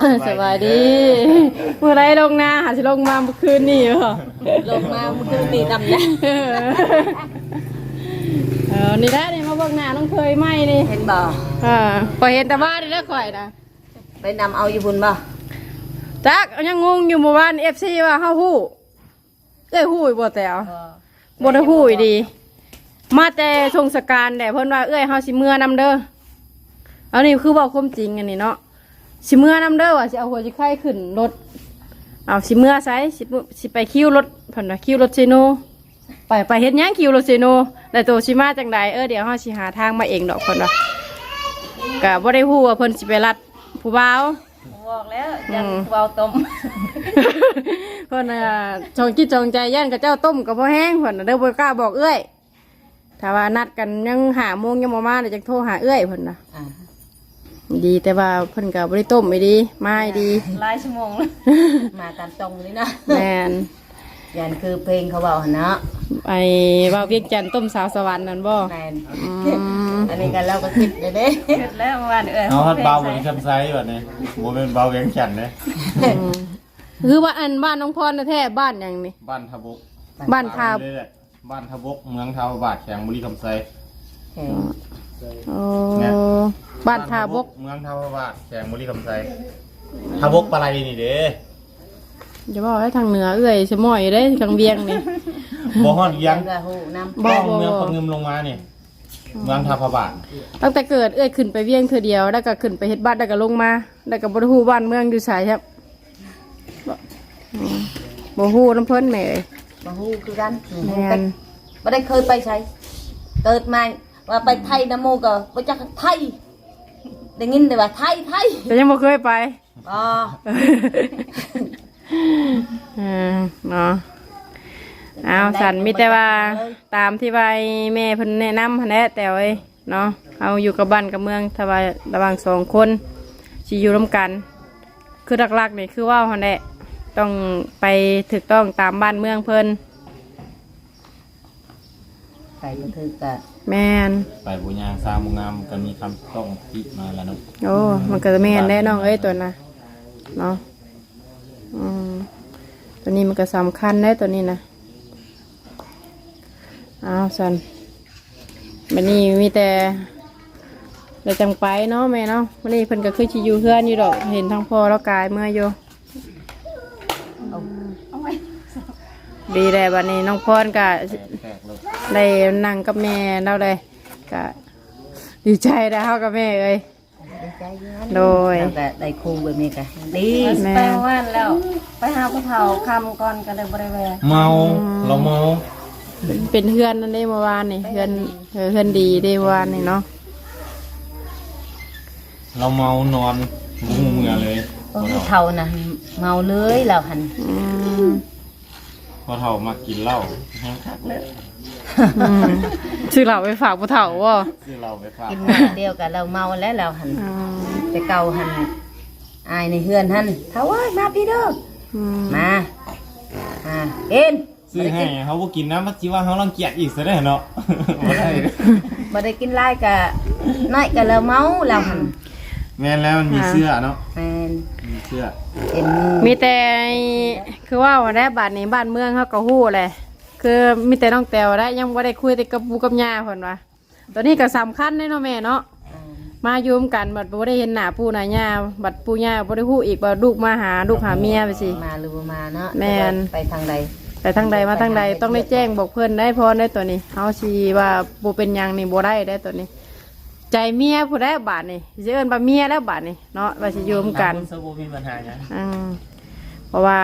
ສະບາຍດີ ມື້ໃດລົງນາ ຫາຊິລົງມາມື້ຄືນນີ້ບໍ ລົງມາມື້ຄືນນີ້ດຳແລ້ວ ເອີ ເອີ ນີ້ແຫຼະ ນີ້ມາເບິ່ງໜ້ານ້ອງເຂີຍໃໝ່ນີ້ ເຫັນບໍ່ ເອີ ຂ້ອຍເຫັນແຕ່ວ່ານີ້ແຫຼະຂ້ອຍນະ ໄປນຳເອົາຢູ່ພຸ້ນບໍ່? ຈັກ ຍັງງົງຢູ່ ເມື່ອວານເອັຟຊີວ່າເຮົາຮູ້ ເອື້ອຍຮູ້ຢູ່ບໍ່ແຕວ? ບໍ່ ບໍ່ໄດ້ຮູ້ອີ່ຫຼີ ມາແຕ່ຊົງສະການແຫຼະ ເພິ່ນວ່າເອື້ອຍເຮົາຊິເມືອນຳເດີ ອັນນີ້ຄືເວົ້າຄວາມຈິງອັນນີ້ເນາະ ຊິເມືອນຳເດີ ວ່າຊິເອົາຫົວຊິໄຄຂຶ້ນລົດ ເອົາ ຊິເມືອໃສ ຊິ ຊິໄປຄິວລົດ ເພິ່ນວ່າຄິວລົດເຊໂນ ໄປ ໄປເຮັດຫຍັງຄິວລົດເຊໂນ ແລ້ວໂຕຊິມາຈັ່ງໃດ ເອີ ດຽວເຮົາຊິຫາທາງມາເອງດອກ ເພິ່ນວ່າ ກະບໍ່ໄດ້ຮູ້ວ່າເພິ່ນຊິໄປລັດຜູ້ບ່າວ ບອກແລ້ວ ອືມ ຢ້ານເວົ້າຕົ້ມ ເພິ່ນ ອ່າ ຈອງຈິດຈອງໃຈ ຢ້ານເຂົາເຈົ້າຕົ້ມກໍບໍ່ແຮງ ເພິ່ນເດີ ບໍ່ກ້າບອກເອື້ອຍ ຖ້າວ່ານັດກັນຍັງຫ້າໂມງຍັງບໍ່ມາ ແລ້ວຈັ່ງໂທຫາເອື້ອຍ ເພິ່ນນະ ອ່າ ດີແຕ່ວ່າເພິ່ນກໍບໍ່ໄດ້ຕົ້ມອີ່ຫຼີ ມາອີ່ຫຼີ ຫຼາຍຊົ່ວໂມງ ມາຕາມຕົງເລີຍເນາະ ແມ່ນ ຢ້ານຄືເພງເຂົາເວົ້າຫັ້ນເນາະ ໄອ້ເວົ້າວຽງຈັນຕົ້ມສາວສະຫວັນນັ້ນບໍ່? ແມ່ນ ອືມ ອັນນີ້ກໍ ລາວກໍຄິດແລ້ວເດ້ ຄິດແລ້ວວ່າ ເອີ ເຮົາຮອດບ່າວບໍລິຄຳໄຊບັດນີ້ ບໍ່ແມ່ນບ່າວວຽງຈັນເດ້ ອືມ ຄືວ່າ ອັນ ບ້ານນ້ອງພອນແທ້ໆ ບ້ານຫຍັງນີ້? ບ້ານທ່າບົກ ບ້ານທ່າ ບ້ານທ່າບົກ ເມືອງທ່າພະບາດ ແຂວງບໍລິຄຳໄຊ ແຂວງ ໂອ້ ແມ່ນ ບ້ານທ່າບົກ ເມືອງທ່າພະບາດ ແຂວງບໍລິຄຳໄຊ ທ່າບົກປາໄລນີ້ເດ້ ຢ່າເວົ້າໃຫ້ທາງເໜືອເອື້ອຍສະໝອຍເດ້ ທາງວຽງນີ້ ບໍ່ຮອດວຽງ ບໍ່ ເມືອງປາງງຶມລົງມານີ້ ເມືອງທ່າພະບາດ ຕັ້ງແຕ່ເກີດເອື້ອຍຂຶ້ນໄປວຽງເທື່ອດຽວ ແລ້ວກໍຂຶ້ນໄປເຮັດບັດ ແລ້ວກໍລົງມາ ແລ້ວກໍບໍ່ໄດ້ຮູ້ບ້ານເມືອງຢູ່ໃສແທ້ ບໍ່ ອືມ ບໍ່ຮູ້ນຳເພິ່ນແມ່ເອີຍ ບໍ່ຮູ້ຄືກັນ ແມ່ນ ບໍ່ໄດ້ເຄີຍໄປໃສ ເກີດມາວ່າໄປໄທນຳໝູ່ກໍບໍ່ຈັກໄທ ໄດ້ຍິນແຕ່ວ່າໄທ ໄທ ແຕ່ຍັງບໍ່ເຄີຍໄປ ອໍ ເອີ ເນາະ ເອົາ ຊັ້ນມີແຕ່ວ່າຕາມທີ່ວ່າແມ່ເພິ່ນແນະນຳຫັ້ນແຫຼະ ແຕ້ວເອີຍ ເນາະ ເຮົາຢູ່ກັບບ້ານກັບເມືອງ ຖ້າວ່າລະຫວ່າງສອງຄົນຊິຢູ່ນຳກັນ ຄືຫຼັກໆນີ້ຄືເວົ້າຫັ້ນແຫຼະ ຕ້ອງໄປຖືກຕ້ອງຕາມບ້ານເມືອງເພິ່ນ ໄປບໍ່ຖືກກະ ແມ່ນ ໄປບໍ່ຍ່າງ ສ້າງບໍ່ງາມ ກໍມີຄຳຕ້ອງຕິມາແລ້ວເນາະ ໂອ້ ມັນກໍແມ່ນແຫຼະນ້ອງເອີຍ ຕົວນະ ເນາະ ອືມ ຕົວນີ້ມັນກໍສຳຄັນເດ້ ຕົວນີ້ນະ ອ້າວ ຊັ້ນ ບັດນີ້ມີແຕ່ ແລ້ວຈັ່ງໄປເນາະແມ່ເນາະ ມື້ນີ້ເພິ່ນກໍຄືຊິຢູ່ເຮືອນຢູ່ດອກ ເຫັນທາງພໍ່ລາວກາຍເມືອຢູ່ ດີແລ້ວ ບັດນີ້ນ້ອງພອນກໍ ແປກໆ ໄດ້ນັ່ງກັບແມ່ລາວໄດ້ ກໍດີໃຈແລ້ວ ເຮົາກັບແມ່ເອີຍ ດີໃຈຢູ່ນັ້ນ ໂດຍ ເຮົາກໍໄດ້ຄູ່ແບບນີ້ກໍດີ ແມ່ນ ໄປວານແລ້ວ ໄປຫາຜູ້ເຖົ້າຄ່ຳກ່ອນກໍເລີຍບໍ່ໄດ້ແວ່ ເມົາ ອືມ ລາວເມົາ ເປັນເຮືອນນັ້ນເດ້ ເມື່ອວານນີ້ ເຮືອນ ເອີ ເຮືອນດີເດ້ ເມື່ອວານນີ້ເນາະ ລາວເມົານອນ ບໍ່ຮູ້ເມື່ອເລີຍ ເອີ ຜູ້ເຖົ້ານະ ເມົາເລີຍລາວຫັ້ນ ອືມ ພໍ່ເຖົ້າມັກກິນເຫຼົ້າ ແຮງຄັກເລີຍ ອືມ ຊື້ເຫຼົ້າໄປຝາກຜູ້ເຖົ້າບໍ່? ຊື້ເຫຼົ້າໄປຝາກ ກິນມື້ດຽວກັນລາວເມົາແລ້ວລາວຫັ້ນ ອືມ ແຕ່ເກົ່າຫັ້ນ ອາຍໃນເຮືອນຫັ້ນ ເຖົ້າເອີຍ ມາພີ້ເດີ ອືມ ມາ ມາກິນ ຊື້ໃຫ້ເຮົາບໍ່ກິນນຳ ມັນຊິວ່າເຮົາລັງກຽດອີກຊະເດ້ເນາະ ບໍ່ໄດ້ ບໍ່ໄດ້ກິນຫຼາຍກະ ນ້ອຍກະລະເມົາລາວຫັ້ນ ແມ່ນແລ້ວ ມັນມີເຊື້ອເນາະ ແມ່ນ ມີເຊື້ອ ເປັນ ມີແຕ່ ຄືເວົ້າຫັ້ນແຫຼະ ບາດນີ້ບ້ານເມືອງເຮົາກໍຮູ້ແຫຼະ ຄືມີແຕ່ນ້ອງແຕ້ວແຫຼະ ຍັງບໍ່ໄດ້ຄຸຍແຕ່ກັບປູ່ກັບຍ່າເພິ່ນວ່າ ຕົວນີ້ກໍສຳຄັນເດ້ເນາະແມ່ເນາະ ອ່າ ມາຢູ່ນຳກັນ ບັດບໍ່ໄດ້ເຫັນໜ້າປູ່ໜ້າຍ່າ ບັດປູ່ຍ່າບໍ່ໄດ້ຮູ້ອີກວ່າລູກມາຫາລູກຫາເມຍ ວ່າຊິມາຫຼືບໍ່ມາເນາະ ແມ່ນ ໄປທາງໃດ ໄປທາງໃດມາທາງໃດ ຕ້ອງໄດ້ແຈ້ງບອກເພິ່ນໄດ້ ເພາະໃນຕົວນີ້ເຮົາຊິວ່າບໍ່ເປັນຫຍັງນີ້ບໍ່ໄດ້ເດ້ ຕົວນີ້ ໃຈເມຍຜູ້ໃດບາດນີ້ ຊິເອີ້ນວ່າເມຍແລ້ວບາດນີ້ເນາະ ວ່າຊິຢູ່ນຳກັນ ອືມ ເພາະວ່າ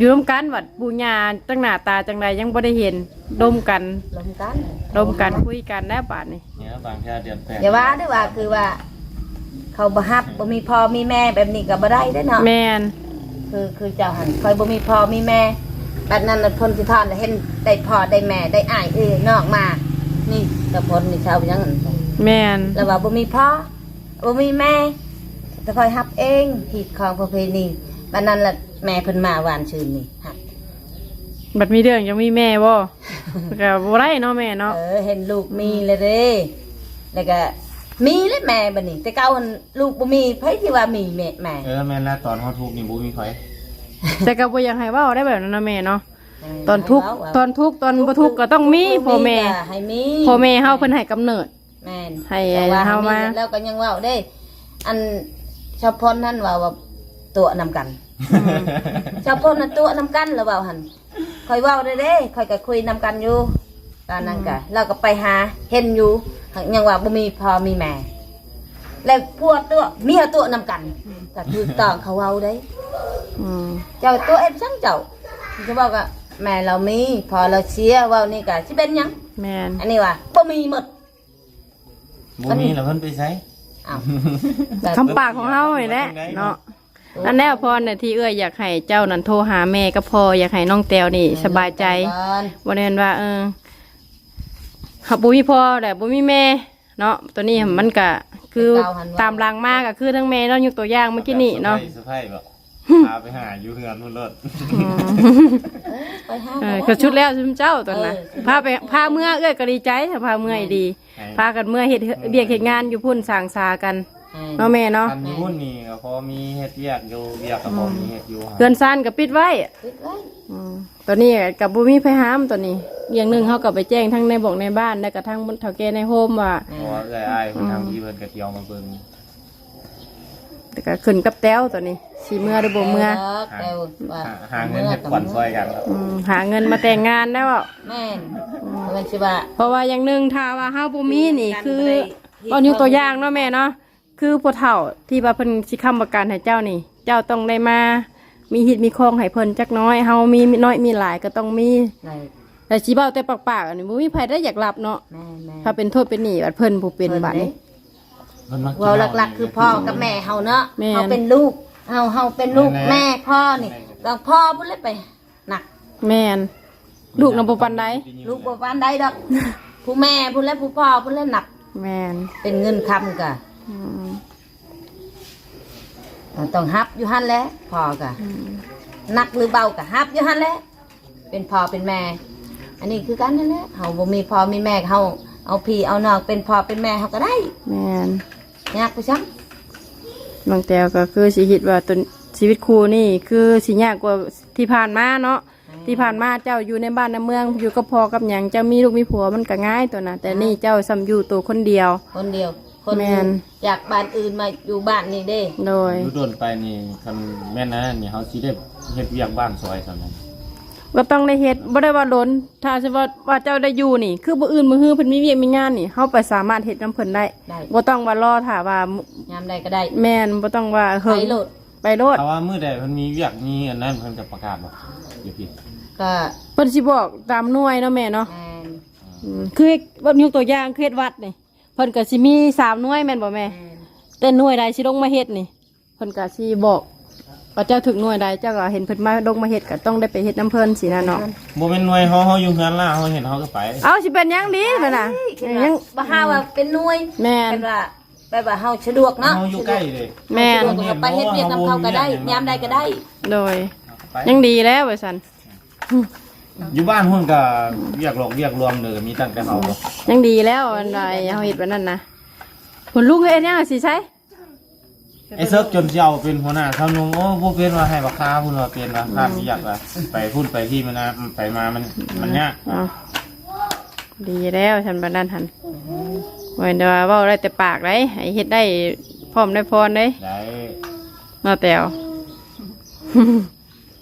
ຢູ່ນຳກັນ ບັດປູ່ຍ່າຈັກໜ້າຕາຈັ່ງໃດຍັງບໍ່ໄດ້ເຫັນ ລົມກັນ ລົມກັນ ລົມກັນຄຸຍກັນແລ້ວບາດນີ້ ເອີ ບາງເທື່ອເດືອນແປດ ຢ່າວ່າເດີວ່າ ຄືວ່າ ເຂົາບໍ່ຮັບ ບໍ່ມີພໍ່ມີແມ່ແບບນີ້ກໍບໍ່ໄດ້ເດ້ເນາະ. ແມ່ນ ຄື ຄືເຈົ້າຫັ້ນ ຂ້ອຍບໍ່ມີພໍ່ມີແມ່ ບັດນັ້ນນະ ພົນສະທ້ອນເຫັນໄດ້ພໍ່ໄດ້ແມ່ໄດ້ອ້າຍເອື້ອຍນ້ອງມາ ນີ້ສະພົນນີ້ເຊົາຫຍັງຫັ້ນ. ແມ່ນ ລາວວ່າບໍ່ມີພໍ່ ບໍ່ມີແມ່ ແຕ່ຂ້ອຍຮັບເອງ ຮີດຄອງປະເພນີ ບັດນັ້ນລະແມ່ເພິ່ນມາວານຊືນນີ້ ຮັບ ບັດມີເລື່ອງຈັ່ງມີແມ່ບໍ່? ກໍບໍ່ໄດ້ເນາະແມ່ເນາະ. ເອີ ເຫັນລູກມີແລ້ວເດ້ ແລ້ວກໍມີແລ້ວແມ່ບັດນີ້ ແຕ່ເກົ່າຫັ້ນລູກບໍ່ມີ ໃຜທີ່ວ່າມີແມ່ ແມ່. ເອີ ແມ່ນແລ້ວ ຕອນເຮົາທຸກນີ້ບໍ່ມີໃຜ ແຕ່ກໍບໍ່ຢາກໃຫ້ເວົ້າໄດ້ແບບນັ້ນນະແມ່ເນາະ. ເອີ ຕອນທຸກ ໃຫ້ເວົ້າ ຕອນທຸກ ຕອນບໍ່ທຸກກໍຕ້ອງມີພໍ່ແມ່ ໃຫ້ມີ ພໍ່ແມ່ເຮົາເພິ່ນໃຫ້ກຳເນີດ. ແມ່ນ ໃຫ້ເຮົາມາ ແລ້ວກໍຍັງເວົ້າເດ້ ອັນຊາວພອນນັ້ນເວົ້າວ່າຕົວະນຳກັນ ອືມ ຊາວພອນນັ້ນຕົວະນຳກັນ ລາວເວົ້າຫັ້ນ ຂ້ອຍເວົ້າໄດ້ເດ້ ຂ້ອຍກໍຄຸຍນຳກັນຢູ່ ຕອນນັ້ນກະ ອືມ ລາວກໍໄປຫາເຫັນຢູ່ ຫາກຍັງວ່າບໍ່ມີພໍ່ມີແມ່ ແລ້ວຜົວຕົວະ ເມຍຕົວະນຳກັນ ອືມ ກໍຖືກຕ້ອງເຂົາເວົ້າເດ້. ອືມ ເຈົ້າຕົວະເຮັດຫຍັງເຈົ້າ ຈະເວົ້າກໍແມ່ລາວມີ ພໍ່ລາວເສຍ ເວົ້ານີ້ກໍຊິເປັນຫຍັງ? ແມ່ນ ອັນນີ້ວ່າບໍ່ມີໝົດ ບໍ່ມີແລ້ວເພິ່ນໄປໃສ? ອ້າວ ຄຳປາກຂອງເຮົານີ້ແຫຼະເນາະ. ອັນແລ້ວພອນນະ ທີ່ເອື້ອຍຢາກໃຫ້ເຈົ້ານັ້ນໂທຫາແມ່ກັບພໍ່ ຢາກໃຫ້ນ້ອງແຕວນີ້ສະບາຍໃຈ ບໍ່ແມ່ນວ່າ ເອີ ເຮົາບໍ່ມີພໍ່ແຫຼະ ບໍ່ມີແມ່ເນາະ. ຕົວນີ້ມັນກະຄືຕາມຫຼັງມາ ກະຄືທັງແມ່ເນາະ ຍົກຕົວຢ່າງເມື່ອກີ້ນີ້ເນາະ ເຊີໄພ ເຊີໄພບໍ? ພາໄປຫາຢູ່ເຮືອນພຸ້ນໂລດ ອືມ ເອີ ໄປຫາ ເອີ ກໍສຸດແລ້ວຊຸມເຈົ້າຕອນນະ ເອີ ພາໄປ ພາເມືອ ເອື້ອຍກໍດີໃຈ ພາເມືອອີ່ຫຼີ ພາກັນເມືອເຮັດວຽກເຮັດງານຢູ່ພຸ້ນ ສ້າງສາກັນ ເນາະແມ່ເນາະ. ຄັນຢູ່ພຸ້ນນີ້ກໍພໍມີເຮັດວຽກຢູ່ ວຽກກໍພໍມີເຮັດຢູ່ ເຮືອນຊານກໍປິດໄວ້ ປິດໄວ້ ອືມ ຕອນນີ້ກໍບໍ່ມີໃຜຫ້າມ ຕອນນີ້ ຢ່າງໜຶ່ງເຮົາກໍໄປແຈ້ງທັງໃນບອກໃນບ້ານ ແລ້ວກໍທັງເຖົ້າແກ່ໃນໂຮມວ່າ ເພາະວ່າເອື້ອຍອ້າຍເພິ່ນ ອືມ ທາງທີ່ເພິ່ນກໍທ່ຽວມາເບິ່ງ ແຕ່ກໍຂຶ້ນກັບແຕ້ວຕອນນີ້ ຊິເມືອຫຼືບໍ່ເມືອ ແຕ່ວ່າ ຫາ ຫາເງິນເຮັດຂວັນຊ່ອຍກັນ ອືມ ຫາເງິນມາແຕ່ງງານແລ້ວ ແມ່ນ ອືມ ເພິ່ນຊິວ່າ ເພາະວ່າຢ່າງໜຶ່ງ ຖ້າວ່າເຮົາບໍ່ມີນີ້ ຄື ເວົ້າຍົກຕົວຢ່າງເນາະແມ່ເນາະ ຄືຜູ້ເຖົ້າທີ່ວ່າເພິ່ນຊິຄ້ຳປະກັນໃຫ້ເຈົ້ານີ້ ເຈົ້າຕ້ອງໄດ້ມາມີຮີດມີຄອງໃຫ້ເພິ່ນຈັກໜ້ອຍ ເຮົາມີນ້ອຍມີຫຼາຍກໍຕ້ອງມີ ແລ້ວຊິເວົ້າແຕ່ປາກໆ ອັນນີ້ບໍ່ມີໃຜໄດ້ຢາກຮັບເນາະ ແມ່ນໆ ຖ້າເປັນໂທດເປັນໜີ້ ບັດເພິ່ນຜູ້ເປັນ ເພິ່ນ ບັດນີ້ ເດ້ ເວົ້າຫຼັກໆ ຄືພໍ່ກັບແມ່ເຮົາເນາະ ແມ່ນ ເຮົາເປັນລູກ ເຮົາ ເຮົາເປັນລູກ ແມ່ນແຫຼະ ແມ່ພໍ່ນີ້ ຕ້ອງພໍ່ພຸ້ນແຫຼະໄປ ໜັກ ແມ່ນ ລູກນຳບໍ່ປານໃດ ລູກບໍ່ປານໃດດອກ ຜູ້ແມ່ພຸ້ນແຫຼະ ຜູ້ພໍ່ພຸ້ນແຫຼະໜັກ ແມ່ນ ເປັນເງິນຄຳກະ ອືມ ຕ້ອງຮັບຢູ່ຫັ້ນແຫຼະ ພໍ່ກະ ອືມ ໜັກຫຼືເບົາກະຮັບຢູ່ຫັ້ນແຫຼະ ເປັນພໍ່ເປັນແມ່ ອັນນີ້ຄືກັນນັ້ນແຫຼະ ເຮົາບໍ່ມີພໍ່ມີແມ່ ເຮົາເອົາພີ່ເອົານ້ອງເປັນພໍ່ເປັນແມ່ເຮົາກໍໄດ້ ແມ່ນ ຍາກໄປຊັ້ນ ນ້ອງແຕວກໍຄືຊິຄິດວ່າຕົນ ຊີວິດຄູ່ນີ້ຄືຊິຍາກກວ່າທີ່ຜ່ານມາເນາະ ແມ່ນ ທີ່ຜ່ານມາເຈົ້າຢູ່ໃນບ້ານໃນເມືອງ ຢູ່ກັບພໍ່ກັບຫຍັງ ເຈົ້າມີລູກມີຜົວມັນກໍງ່າຍຕົວນະ ແຕ່ນີ້ເຈົ້າຊ່ຳຢູ່ໂຕຄົນດຽວ ຄົນດຽວ ຄົນ ແມ່ນ ຈາກບ້ານອື່ນມາຢູ່ບ້ານນີ້ເດ້ ໂດຍ ຢູ່ດົນໄປນີ້ ຄັນແມ່ນອັນນັ້ນນີ້ ເຮົາຊິໄດ້ເຮັດວຽກບ້ານຊ່ອຍສ່ຳນັ້ນ ກໍຕ້ອງໄດ້ເຮັດ ບໍ່ໄດ້ວ່າດົນ ຖ້າສົມມຸດວ່າເຈົ້າໄດ້ຢູ່ນີ້ ຄືມື້ອື່ນມື້ຮືເພິ່ນມີວຽກມີງານນີ້ ເຮົາໄປສາມາດເຮັດນຳເພິ່ນໄດ້ ໄດ້ ບໍ່ຕ້ອງວ່າລໍຖ້າວ່າ ຍາມໃດກໍໄດ້ ແມ່ນ ບໍ່ຕ້ອງວ່າເຫິງ ໄປໂລດ ໄປໂລດ ຖ້າວ່າມື້ໃດເພິ່ນມີວຽກມີອັນນັ້ນ ເພິ່ນກໍປະກາດບໍ່ ຢູ່ພີ້ ກໍເພິ່ນຊິບອກຕາມໜ່ວຍເນາະແມ່ເນາະ ແມ່ນ ອືມ ຄືເຮັດ ຍົກຕົວຢ່າງ ຄືເຮັດວັດນີ້ ເພິ່ນກໍຊິມີສາມໜ່ວຍແມ່ນບໍ່ແມ່ ແມ່ນ ແຕ່ໜ່ວຍໃດຊິລົງມາເຮັດນີ້ ເພິ່ນກໍຊິບອກວ່າເຈົ້າຖືກໜ່ວຍໃດ ເຈົ້າກໍເຫັນເພິ່ນມາລົງມາເຮັດ ກໍຕ້ອງໄດ້ໄປເຮັດນຳເພິ່ນຊີ້ນະເນາະ ບໍ່ແມ່ນໜ່ວຍເຮົາ ເຮົາຢູ່ເຮືອນລາວ ເຮົາເຮັດເຮົາກໍໄປ ເອົາ ຊິເປັນຫຍັງດີຫັ້ນນະ ເອີ ຍັງ ບໍ່ຫາວ່າເປັນໜ່ວຍ ແມ່ນ ເປັນວ່າ ແບບວ່າເຮົາສະດວກເນາະ ຢູ່ໃກ້ເດ້ ແມ່ນ ສະດວກ ເຮົາໄປເຮັດວຽກນຳເຂົາກໍໄດ້ ຍາມໃດກໍໄດ້ ໂດຍ ໄປ ຍັງດີແລ້ວວ່າຊັ້ນ ຢູ່ບ້ານພຸ້ນກໍວຽກຫຼອກວຽກລວມເດີ ມີຕັ້ງແຕ່ເຮົາ ຍັງດີແລ້ວ ອັນໃດເຮົາເຮັດແບບນັ້ນນະ ພຸ້ນລຸງເຮັດຫຍັງຊິໃຊ້ ໄອ້ເສິກຈົນຊິເອົາເປັນຫົວໜ້າຊາວໜຸ່ມ ໂອ້ ບໍ່ເປັນວ່າໃຫ້ບັກຄາພຸ້ນວ່າເປັນວ່າ ອືມ ຂາດວຽກວ່າ ໄປພຸ້ນໄປພີ້ມັນນະ ໄປມາມັນ ມັນຍາກ ເນາະ ດີແລ້ວຊັ້ນບາດນັ້ນຫັ້ນ ບໍ່ແມ່ນວ່າເວົ້າໄດ້ແຕ່ປາກໃດ ໃຫ້ເຮັດໄດ້ພ້ອມໄດ້ພອນເດ້ ໄດ້ ເນາະແຕວ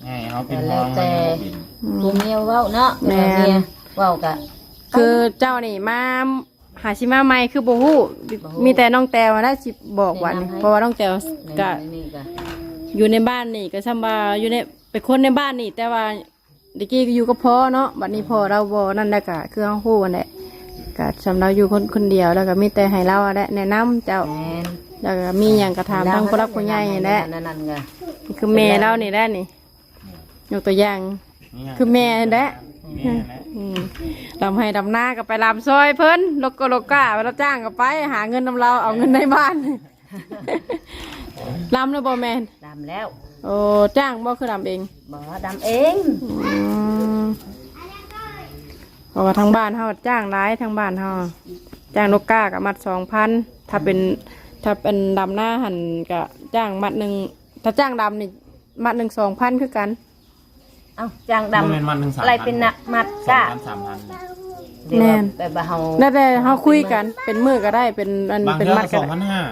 ໃຫ້ເຮົາເປັນຮອງ ແລ້ວແຕ່ ໃຫ້ເຮົາເປັນ ອືມ ຜູ້ເມຍເວົ້າເນາະ ແມ່ນ ເວລາເມຍເວົ້າກະ ຄືເຈົ້ານີ້ມາ ຫາຊິມາໃໝ່ຄືບໍ່ຮູ້ ບໍ່ຮູ້ ມີແຕ່ນ້ອງແຕວຫັ້ນແຫຼະຊິບອກວ່ານີ້ ແນະນຳໃຫ້ ເພາະວ່ານ້ອງແຕວກະ ແນະນຳໃຫ້ນີ້ກະ ຢູ່ໃນບ້ານນີ້ກະຊ່ຳວ່າຢູ່ໃນ ເປັນຄົນໃນບ້ານນີ້ ແຕ່ວ່າແຕ່ກີ້ກໍຢູ່ກັບພໍ່ເນາະ ບັດນີ້ພໍ່ລາວບໍ່ນັ້ນແລ້ວກະຄືເຮົາຮູ້ຫັ້ນແຫຼະ ກະຊ່ຳລາວຢູ່ຄົນ ຄົນດຽວ ແລ້ວກະມີແຕ່ໃຫ້ລາວຫັ້ນແຫຼະແນະນຳເຈົ້າ ແມ່ນ ແລ້ວກໍມີຫຍັງກໍຖາມທາງຜູ້ຫຼັກຜູ້ໃຫຍ່ຫັ້ນແຫຼະ. ນັ້ນໆ ຄືແມ່ລາວນີ້ແຫຼະນີ້ ຍົກຕົວຢ່າງ ຄືແມ່ຫັ້ນແຫຼະ. ແມ່ແຫຼະ ອືມ ດຳໄຮ່ດຳນາກໍໄປດຳຊ່ອຍເພິ່ນ ລົກກໍລົກກ້າ ໄປຮັບຈ້າງກໍໄປ ຫາເງິນນຳລາວ ເອົາເງິນໃນບ້ານ. ດຳແລ້ວບໍ່ແມ່? ດຳແລ້ວ. ໂອ້ ຈ້າງບໍ່ ຄືດຳເອງ? ບໍ່ ດຳເອງ. ອືມ ເພາະວ່າທາງບ້ານເຮົາຈ້າງຫຼາຍ ທາງບ້ານເຮົາຈ້າງລົກກ້າກໍມັດສອງພັນ ຖ້າເປັນ ຖ້າເປັນດຳນາຫັ້ນກໍຈ້າງມັດໜຶ່ງ ຖ້າຈ້າງດຳນີ້ມັດໜຶ່ງສອງພັນຄືກັນ. ເອົ້າ ຈ້າງດຳ ບໍ່ແມ່ນມັດໜຶ່ງສາມພັນ ໄລ່ເປັນນັບມັດ ສອງພັນ ສາມພັນ. ແມ່ນ ແບບວ່າເຮົາ ແລ້ວແຕ່ເຮົາຄຸຍກັນ ເປັນມື້ກໍໄດ້ ເປັນອັນ ບາງເທື່ອກໍສອງພັນຫ້າ.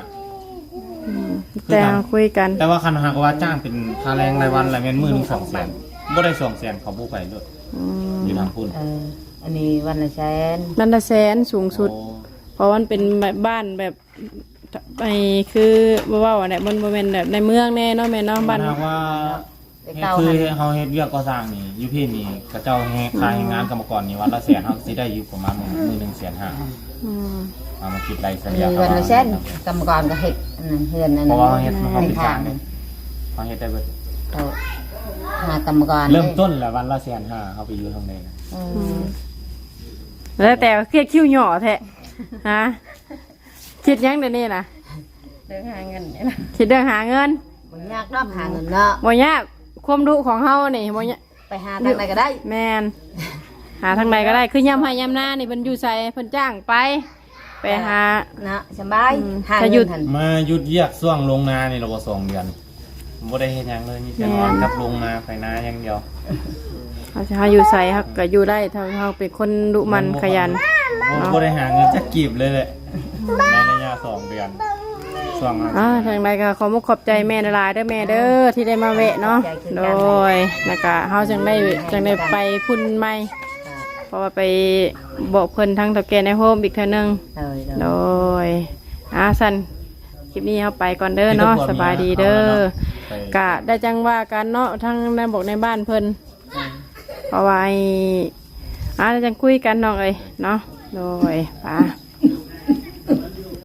ອືມ ແຕ່ເຮົາຄຸຍກັນ ແຕ່ວ່າຄັນຫາກວ່າຈ້າງເປັນຄ່າແຮງລາຍວັນລະແມ່ນມື້ໜຶ່ງສອງແສນ ບໍ່ໄດ້ສອງແສນ ເຂົາບໍ່ໄປໂລດ. ອືມ ຢູ່ທາງພຸ້ນ ເອີ ອັນນີ້ວັນລະແສນ ວັນລະແສນສູງສຸດ. ໂອ້ ເພາະມັນເປັນແບບບ້ານແບບ ໄອ້ ຄືບໍ່ເວົ້າອັນໃດ ມັນບໍ່ແມ່ນແບບໃນເມືອງແນ່ເນາະ ແມ່ນເນາະ ບ້ານ ຖ້າວ່າ ແຕ່ເກົ່າ ຄືເຮົາເຮັດວຽກກໍ່ສ້າງນີ້ ຢູ່ພີ້ນີ້ ເຂົາເຈົ້າໃຫ້ຄ່າແຮງງານກຳມະກອນນີ້ ວັນລະແສນ ເຮົາກໍຊິໄດ້ຢູ່ປະມານມື້ໜຶ່ງແສນຫ້າ. ອືມ ເອົາມາຄິດໄລ່ສະເລ່ຍ ອັນນີ້ວັນລະແສນ ກຳມະກອນກໍເຮັດອັນນັ້ນ ເຮືອນອັນນັ້ນ ເພາະວ່າເຮົາເຮັດ ເຮົາເປັນຊ່າງເດ້ ເຮົາເຮັດໄດ້ເບິດ. ເຂົາຫາກຳມະກອນ ເລີ່ມຕົ້ນລະວັນລະແສນຫ້າ ເຮົາໄປຢູ່ທາງໃດນະ. ອືມ ແລ້ວແຕ່ ຄືຄິວຫຍໍ້ແທ້ ຮະ. ຄິດຫຍັງດຽວນີ້ນະ? ເລື່ອງຫາເງິນນີ້ນະ. ຄິດເລື່ອງຫາເງິນ. ບໍ່ຍາກດອກຫາເງິນເນາະ. ບໍ່ຍາກ. ຄວາມດຸຂອງເຮົານີ້ບໍ່ຍາກ. ໄປຫາທາງໃດກໍໄດ້. ແມ່ນ. ຫາທາງໃດກໍໄດ້. ຄືຍາມໄຮ່ຍາມນານີ້ ເພິ່ນຢູ່ໃສ ເພິ່ນຈ້າງໄປ. ໄປຫາເນາະ. ສະບາຍ. ອືມ. ຫາເງິນຫັ້ນ. ມາຢຸດວຽກຊ່ວງລົງນານີ້ລະບໍ່ ສອງເດືອນ. ບໍ່ໄດ້ເຮັດຫຍັງເລີຍ ມີແຕ່ນອນກັບລົງນາໄຖນາຢ່າງດຽວ. ເຮົາ ເຮົາຢູ່ໃສເຮົາກໍຢູ່ໄດ້ ຖ້າເຮົາເປັນຄົນດຸໝັ່ນຂະຫຍັນ. ບໍ່ ບໍ່ໄດ້ຫາເງິນຈັກກີບເລີຍແຫຼະ ໃນໄລຍະສອງເດືອນ ຊ່ວງ. ອ່າ ຈັ່ງໃດກໍຂອບມຸກຂອບໃຈແມ່ຫຼາຍໆເດີແມ່ເດີ ທີ່ໄດ້ມາແວະເນາະ. ໂດຍ ແລ້ວກໍເຮົາຈັ່ງໄດ້ ຈັ່ງໄດ້ໄປພຸ້ນໃໝ່ ເພາະວ່າໄປບອກເພິ່ນທາງເຖົ້າແກ່ໃນໂຮມອີກເທື່ອໜຶ່ງ. ໂດຍ ໂດຍ. ອ່າ ຊັ້ນ ຄລິບນີ້ເຮົາໄປກ່ອນເດີເນາະ. ສະບາຍດີເດີ. ກະໄດ້ຈັ່ງວ່າກັນເນາະ ທາງນາຍບົກນາຍບ້ານເພິ່ນ. ເພາະວ່າ ອ່າ ໄດ້ຈັ່ງຄຸຍກັນນ້ອງເອີຍເນາະ. ໂດຍ ປາ